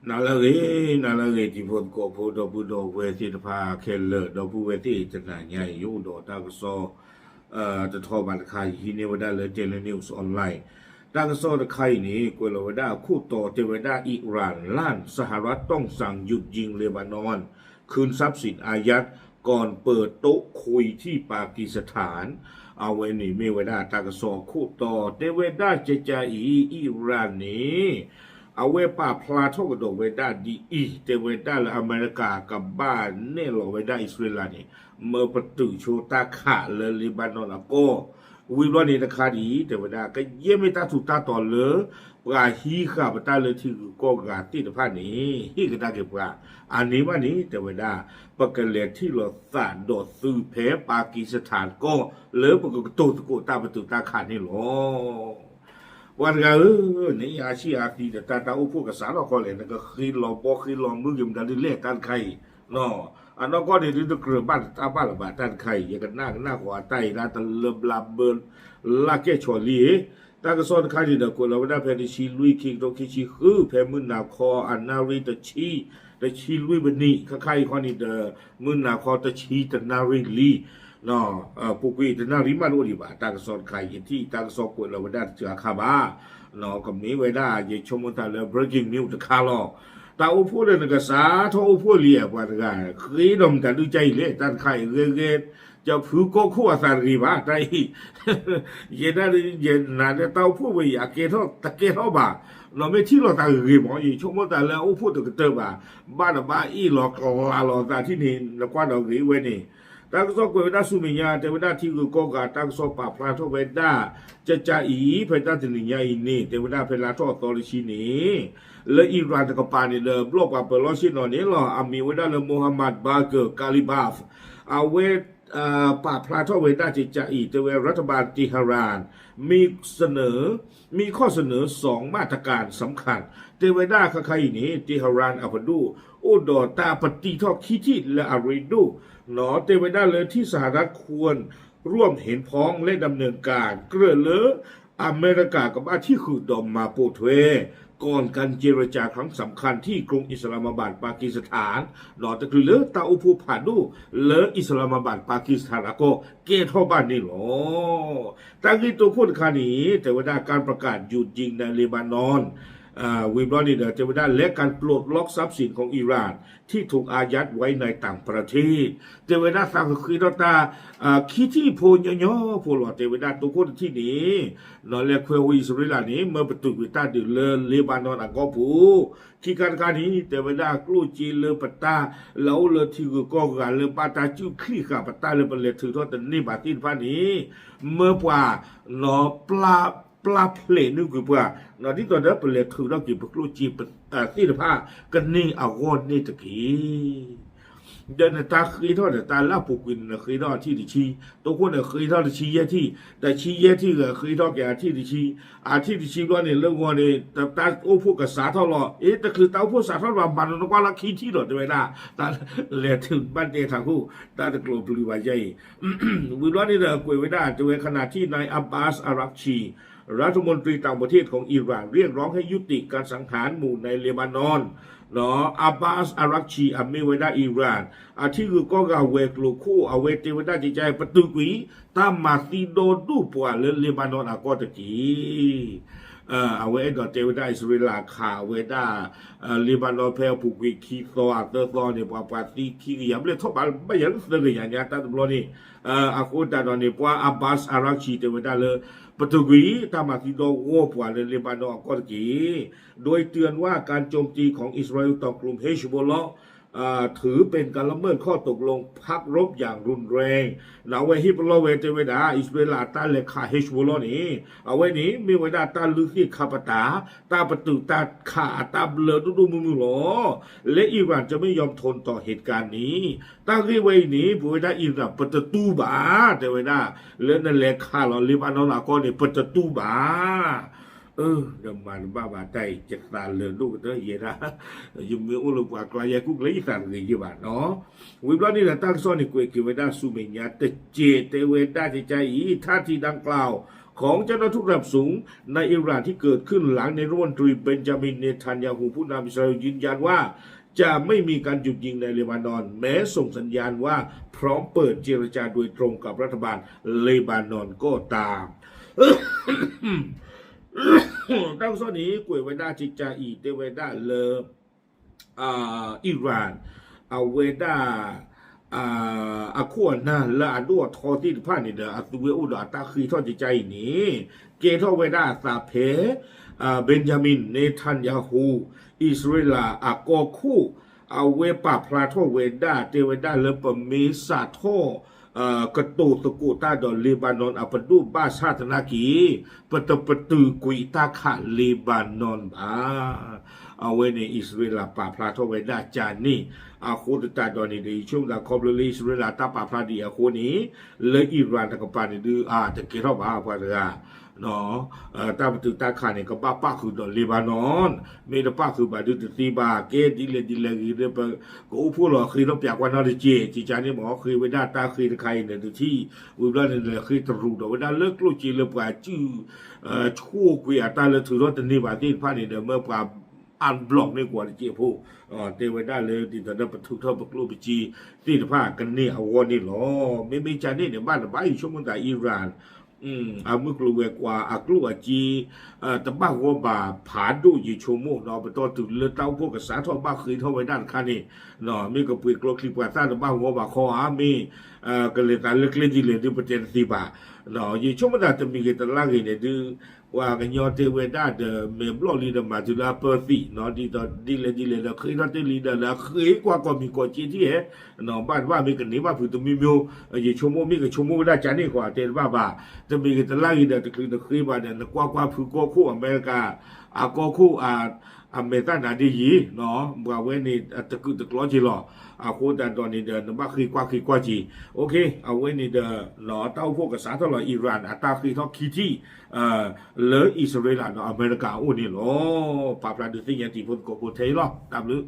နၤလၢအဂ့ၤ, နၤလၢအဂ့ၤ တံၤဖိသကိးဖိ ဒီပုၢ်ဒီဝဲၢ်သ့ၣ်တဖၣ်ခဲလၢာ်, ဒီပုၢ်ဝဲၢ်သ့ၣ်တနၤညါအံၤ ယအိၣ်ဒီးတၢ်ကစီၣ် တထီဘးတခါ ယဟံးန့ၢ်ဝဲဒၣ်လၢ Daily News Online တၢ်ကစီၣ်တခါအံၤန့ၣ် ကွဲးလီၤဝဲဒၣ်အခိၣ်တီတဲဝဲဒၣ် Iran ลั่น สหรัฐต้องสั่งหยุดยิงเลบานอน คืนทรัพย์สินอายัด ก่อนเปิดโต๊ะคุยที่ปากีสถาน အဝဲန့ၣ်မ့ၢ်ဝဲဒၣ်တၢ်ကစီၣ်အခိၣ်တီ တဲဝဲဒၣ်ကကါအံၤ Iran န့ၣ် အဝဲပာ်ဖျါထီၣ်ကဒီးဝဲဒၣ်ဒ်အံၤ, တဲဝဲဒၣ်လၢအမဲရကၤကဘၣ်နဲၣ်လီၤဝဲဒၣ်အံၣ်စရ့လးန့ၣ် မၢပတုာ်ဆိတၢ်ခးလၢ Lebanon အကီၢ်, ဝံၤဘျီန့ၣ်တခါဒ်အံၤ တဲဝဲဒၣ် ကယဲၢ်မ့ၢ်တၢ်ထူးတၢ်တီၤလၢ ပှၤဟံးဃာ်ပတၢ်လၢထံဂုၤကီၢ်ဂၤသ့ၣ်တဖၣ်န့ၣ် ဟ့ၣ်ကဒါက့ၤပှၤ, အန့ၣ်ဘၣ်န့ၣ် တဲဝဲဒၣ် ပကလဲၤထံၣ်လိာ်သးဒီးသုဖဲ Pakistan ကီၢ် လၢပကကတိၤသကိးတၢ်ပတုာ်တၢ်ခးန့ၣ်လီၤ. ပှၤတဂၤဧၢ, နအံၤအါဆံၣ်အါသံဒီး တၢ်တၢ်အိၣ်ဖှိၣ်ကစးထီၣ်ခီလဲၣ်, နကဃ့လီၤဘီဃ့လီၤမုၢ်က့ၤမတၤဒုးလဲၣ်တၢ်တခါအံၤ, အနီၢ်ကီၢ်န့ၣ်ဒုးတကြၢးဘၣ်တၢ်ဘၣ်လၢၤဘၣ်တၢ်တခါအံၤ, ယကနၣ်ကနၣ်ဃီအတၢ်အံၤဒၣ်တလၢဘျါဘၢ လၢကဲၣ်ဆိးလံ, တၢ်ကစီၣ်တခါန့ၣ်ဒီး ကွဲးလီၤဝဲဒၣ်ဖဲတဆံလွံၢ် ခံကထိခံဆံဃု ဖဲမုၢ်နၤခီအနၣ်ရံၣ်တဆံ, တဆံလွံၢ်မံးနံး, ခဲခါအံၤခီန့ၣ်ဒီး မုၢ်နၤခီတဆံတနၣ်ရံၣ်လံ ပူၤကွံာ်တနၣ်ရံၣ်မးတအိၣ်ဒံးဘၣ်, တၢ်ကစီၣ်တခါအံၤ ယထံၣ်တၢ်ကစီၣ်ကွဲးလီၤဝဲဒၣ်တစှၤခါဘၣ်, ကမ့ၢ်ဝဲဒၣ် ယဆိကမိၣ်သးလၢ breaking news တခါလီၤ. တၢ်အိၣ်ဖှိၣ်ဒီးနကစးထီၣ်အိၣ်ဖှိၣ်လံဧါ, ပှၤတဂၤ ဃ့ဒီးမတၤဒုးကါအံၤလဲၣ်, တၢ်တခါအံၤ ဂဲဂဲ ယဖုကိၢ်ခိၣ်အသးတဂ့ၤဘၣ်, တၢ်အံၤ ယဲဒၣ် ယနာ်လၢတၢ်အိၣ်ဖှိၣ်ဝဲအံၤ အကဲထီၣ်တကဲထီၣ်ဘၣ်, နီၢ်မ့ၢ်ထံၣ်လိာ်သးဂ့ၤဂ့ၤမး, ယဆိကမိၣ်သးလၢအအိၣ်ဖှိၣ်တကတၢၢ်ဘၣ်, ဘၣ်ဒီးဘၣ်အ့ၣ်လီၤကလးလီၤသးထံၣ်န့ၣ် နကွၢ်ဒီးဂ့ၤဝဲန့ၣ်, တၢ်ကစီၣ်ကွဲးဝဲဒၣ်ဆူမဲာ်ညါ တဲဝဲဒၣ်ထံဂုၤကီၢ်ဂၤ တၢ်ကစီၣ်ပာ်ဖျါထီၣ်ဝဲဒၣ် ကကါအံၤ ဖဲတၢ်တနံၤညါအံၤန့ၣ် တဲဝဲဒၣ်ဖဲလါထီၣ်အသီတဆံန့ၣ် လၢ Iran တကပၤန့ၣ်ဒီး ဘျီၣ်ပှၤပၢၤလီၢ်ဆ့ၣ်နီၤန့ၣ်လီၤ, အမံၤဝဲဒၣ်လၢ Mohammad Bagher Ghalibaf, အဝဲ ပာ်ဖျါထီၣ်ဝဲဒၣ်ကကါအံၤ တဲဝဲ รัฐบาล Tehran มีเสนอ มีข้อเสนอสองมาตรการสำคัญ တဲဝဲဒၣ်ခဲခါအံၤန့ၣ် Tehran အပဒိၣ် အိၣ်ဒီးတၢ်ပတံထီၣ်ခံထံၣ်လၢအရ့ဒိၣ်, တဲဝဲဒၣ်လၢ ที่สหรัฐควรร่วมเห็นพ้องและดำเนินการ ကြၢးလၢ အမဲရကၤကဘၣ်ထံၣ်ဃုာ်ဒီးမၤပိာ်ထွဲ ก่อนการเจรจาครั้งสำคัญที่กรุงอิสลามอะบาด ปากีสถาน ဒီးတချုးလၢတၢ်အိၣ်ဖှိၣ်ဖးဒိၣ်လၢ Islamabad ပၣ်ကံၣ်စထၣ်အကီၢ် ကဲထီၣ်ဘၣ်န့ၣ်လီၤ. တၢ်ဂ့ၢ်တိခိၣ်တခါန့ၣ် တဲဝဲဒၣ် การประกาศหยุดยิงในเลบานอน ဝံၤဘျီန့ၣ်ဒီး တဲဝဲဒၣ် และการปลดล็อกทรัพย์สินของอิหร่านที่ถูกอายัดไว้ในต่างประเทศ တဲဝဲဒၣ်သးကဃ့ထီၣ်တၢ် ခံထံၣ်ဖိညီညီဖိလီၤ. တဲဝဲဒၣ်တိခိၣ်တထံၣ်န့ၣ် နီၢ်လဲၤခွဲးဝံၤအံၣ်စရ့လးန့ၣ် မၢပတုာ်ကွံာ်တၢ်ဒုးလၢ Lebanon အကီၢ်ပူၤ, ခံခါတခါန့ၣ် တဲဝဲဒၣ်ကျိၣ်စ့လၢပတၢ်လၢအအိၣ်လၢထံဂုၤကီၢ်ဂၤလၢဘၣ်တၢ်ကူၣ်ချံဃာ်ပတၢ်လၢပလဲၤထုးထီၣ်တန့ၢ်ဘၣ်သ့ၣ်တဖၣ်န့ၣ် မၢပှၤ နီၢ်ပျၢ်ဖျဲးနုာ်ကွံာ်ပှၤ နီၢ်ဒ်သိးဒီးပလဲၤထုးထီၣ်က့ၤပကျိၣ်စ့သ့ၣ်တဖၣ်ကန့ၢ်အဂီၢ်န့ၣ်တက့ၢ်. ဒီးနတၢ်ဃ့ထီၣ်ဒီးတၢ်လၢအပူၤကွံာ်န့ၣ် နဃ့ထီၣ်အထံၣ်တဆံ, တိခိၣ်န့ၣ်ဃ့ထီၣ်တဆံယဲၢ်ထံၣ်, တဆံယဲၢ်ထံၣ်ဂၤဃ့ထီၣ်က့ၤအထံၣ်တဆံ, အထံၣ်တဆံဘျီန့ၣ် လၢဂီၤန့ၣ် တၢ်အိၣ်ဖှိၣ်ကစးထီၣ်လီၤ. အ့ တချုးတၢ်အိၣ်ဖှိၣ်စးထီၣ်ဘၣ် မၤနီၢ်နကွၢ်လၢခံထံၣ်ဒီး တဲဝဲဒၣ် တၢ်လဲၤထုးဘၣ်တဲထးခိၣ် တၢ်တကျိၤပျုၤဘၣ်ယဲအံၤ ဝံၤဘျီန့ၣ်ဒီးကွဲးဝဲဒၣ် တဲဝဲ ขณะที่นาย อับบาส อารักชี รัฐมนตรีต่างประเทศของอิหร่าน เรียกร้องให้ยุติการสังหารหมู่ในเลบานอน อับบาส อารักชี အမ့ၢ်ဝဲဒၣ် Iran အထံဂုၤကီၢ်ဂၤဝဲၤကျိၤခိၣ် အဝဲတဲဝဲဒၣ်ကကါ ပတုာ်ကွံာ် တၢ်မၤသံဒီဒူၣ်ပှၤလၢ Lebanon အကီၢ်တက့ၢ်. အဝဲအဲၣ်ဒိးတဲဝဲဒၣ်အံၣ်စရ့လးခးဝဲဒၣ် Lebanon ဖဲအပူၤကွံာ်ခံသီအသၢသီန့ၣ် ပှၤပှၤသံခံကယၤဘျဲၣ်ထီၣ်ဘးဘၣ်ယၤလၢသၢကယၤညါတၢ်တဘျီန့ၣ် အဃိသတးဒီးန့ၣ် ပှၤ Abbas Araghchi တဲဝဲဒၣ်လၢ ပတုာ်ကွံာ် တၢ်မၤသံဒီဂီၢ်ပှၤလၢ Lebanon အကီၢ်တက့ၢ်. โดยเตือนว่าการโจมตีของอิสราเอลต่อกลุ่ม Hezbollah ถือเป็นการละเมิดข้อตกลงพักรบอย่างรุนแรง ဒီးအဝဲဟ့ၣ်ပလီၢ်ဝဲတဲဝဲဒၣ် အံၣ်စရ့လးအတၢ်လဲၤခး Hezbollah န့ၣ် အဝဲန့ၣ်မ့ၢ်ဝဲဒၣ်တၢ်လုၢ်သ့ၣ်ခါပတာ် တၢ်ပတုာ်တၢ်ခးအတၢ်ဘျၢဒိၣ်ဒိၣ်မုၢ်မုၢ်လီၤ. လၢ Iran จะไม่ยอมทนต่อเหตุการณ์นี้ တၢ်ဂ့ၢ်ဝဲအံၤန့ၣ် ပဝဲဒၣ် Iran ပတတူၢ်ဘၣ် တဲဝဲဒၣ် လၢနလဲၤခးလီၤ Lebanon အကီၢ်န့ၣ် ပတတူၢ်ဘၣ် ဒီးမၤတဘၣ်ဘၣ်တၢ်အံၤ ယသးလၢာ်ဒိၣ်ကတၢၢ်ယဲဒၣ် ယမ့ၢ်အိၣ်လၢပှၤကျါယဲၢ်ကူၣ်ကျဲယသးတဂ့ၤယဲဘၣ်နီၤ. ဝံၤဘျီန့ၣ်ဒီး တၢ်ကစီၣ်န့ၣ်ကွဲးက့ၤဝဲဒၣ်ဆူမဲာ်ညါတစဲး တဲဝဲဒၣ်ကကါအံၤ ท่าทีดังกล่าวของรัฐบาลอิหร่าน ของเจ้าหน้าที่ระดับสูงในอิหร่านที่เกิดขึ้นหลังนายรัฐมนตรีเบนจามินเนทันยาฮูผู้นำอิสราเอลยืนยันว่าจะไม่มีการหยุดยิงในเลบานอนแม้ส่งสัญญาณว่าพร้อมเปิดเจรจาโดยตรงกับรัฐบาลเลบานอนก็ตาม တၢ်ကစီၣ်န့ၣ် ကွဲးဝဲဒၣ်ကကါအံၤ တဲဝဲဒၣ်လၢ အံရၣ် အဝဲဒၣ် အခိၣ်အနၢ်လၢအဒိၣ်အထီသ့ၣ်တဖၣ်န့ၣ်ဒီး အသူဝဲအိၣ်ဒီးအတၢ်ဃ့ထီၣ်ကကါအံၤန့ၣ် ကဲထီၣ်ဝဲဒၣ်အသးဖဲ Benjamin Netanyahu အံၣ်စရ့လးအကီၢ်ခိၣ် အဝဲပာ်ဖျါထီၣ်ဝဲဒၣ် တဲဝဲဒၣ်လၢပမ့ၢ်စးထီၣ် ကတိၤသကိးတၢ်ဒီး Lebanon အပဒိၣ်ဘၣ်ဆၣ်သနာ်က့ ပတပတုာ်ကွံာ်တၢ်ခး Lebanon ဘၣ်. အဝဲန့ၣ် အံၣ်စရ့လးပာ်ဖျါထီၣ်ဝဲဒၣ်ကန့ၣ် အဃိသတးဒီးန့ၣ်ဒီး ယဆိကမိၣ်သးခီဖျိလၢအံၣ်စရ့လးတၢ်ပာ်ဖျါဒ်အံၤအဃိန့ၣ် လၢအံရၣ်တကပၤန့ၣ်ဒုး အတကဲထီၣ်ဘၣ် ပှၤတဂၤ တၢ်ပတုာ်တၢ်ခးန့ၣ် ကဘၣ်ပၣ်ဃုာ်ဒီး Lebanon မ့ၢ်တပၣ်ဃုာ်ဘၣ်ဒုးတသ့ဘၣ် ကဲဒ်လဲၣ်ဒ်လဲၣ်ဂ့ၤဒီး ပကအိၣ်ဖှိၣ်လီၤဃ့ထီၣ်ပၠးကွၢ်နီတက့ၢ် ကကါန့ၣ်မ့ၢ်ဃ့ဝဲဒၣ်တၢ်ဃ့တခါအံၤန့ၣ် တထံၣ်ဝံၤဘျီန့ၣ်ဒီး ဃ့တရူးဒီးဝဲဒၣ်လၢကျိၣ်စ့လၢပှၤစုၣ် ဆိၣ်ကွံာ်အတၢ်လၢထုးထီၣ်တန့ၢ်ဘၣ်သ့ၣ်တဖၣ်န့ၣ်ဒီး မ့ၢ်ပှၤ unblock န့ၢ်ကွီၤတက့ၢ်ဖိ တဲဝဲဒၣ်လၢဒ်သိးဒီးပထုးထီၣ်ပကျိၣ်ပစ့သ့ၣ်တဖၣ်ကန့ၢ်အဂီၢ်န့ၣ်လီၤ. မ့မ့ၢ်ကန့ၣ်န့ၣ် ဘၣ်တဘၣ်အံၤဆိကမိၣ်သး Iran အမုၢ်ကျိၤဝဲၤကွာ်အကျိၣ်အစ့ တဘၣ်ဂီၢ်ဘၣ်ဖးဒိၣ်ယဆိကမိၣ်နီၤ ပတီၢ်တုၤလၢတၢ်အိၣ်ဖှိၣ်ကစးထီၣ်ဘၣ်ဃ့ထီၣ်ဝဲဒၣ်တခါန့ၣ် မ့ၢ်ကပှ့ၤကျိချံပှၤသၣ်တဘၣ်ဂီၢ်ဘၣ်ခီဧါ မ့ၢ်ကလဲၤသးလၢကျဲဒ်လဲၣ်ဒုးပတဲတသ့ဘၣ်. ယဆိကမိၣ်သးတမံၤဂ့ၤတလါဂ့ၤန့ၣ်ဒုး ပှၤကညီတဲဝဲဒၣ်ဒီးမဲာ်ဘျီၣ်လံဒီးမၤတုၤလၢအပၢၢ်သံနီၤ ဒ်သိးဒ်လဲၣ်ဒ်လဲၣ်ဒီးဃ့ထီၣ်တ့ၢ်လံဒီးလၢအဃ့ကွၢ်ကီၢ်မံၤကီၢ်စ့ထံၣ်ဟဲ ဘၣ်တဘၣ်မ့ၢ်ကန့ၢ်ဘၣ်ဖုးတမံၤမံၤ ယဆိကမိၣ်မ့ၢ်ကဆိကမိၣ်ဝဲဒၣ်ကန့ၣ်ဃီတဲတဘၣ်ဘၣ် တမံၤဂ့ၤတလါဂ့ၤဒီးတချုးနဃ့ဘၣ်ဒီး နကွၢ်ကွၢ်ဖုကီၢ်ခိၣ်အမဲရကၤ အကီၢ်ခိၣ် အမဲာ်သၣ်နါဒ်ယံၤ ပှၤဝဲန့ၣ်တကုာ်တကျီက့ၤလီၤ. အဃိသတးဒီးန့ၣ်ဒီး နဘၣ်ဃ့ကွၢ်ဃ့ကွၢ်က့ၤ အဝဲန့ၣ်ဒီး တၢ်အိၣ်ဖှိၣ်ကစးထီၣ်လီၤ Iran အတၢ်ဃ့ထီၣ်ခံထံၣ် လၢအံၣ်စရ့လးဒီးအမဲရကၤအအိၣ်န့ၣ်လီၤ. ပာ်ဖျါဒုးသ့ၣ်ညါတံၤဖိသကိးဖိထဲအံၤလီၤ. တၢ်ဘျုး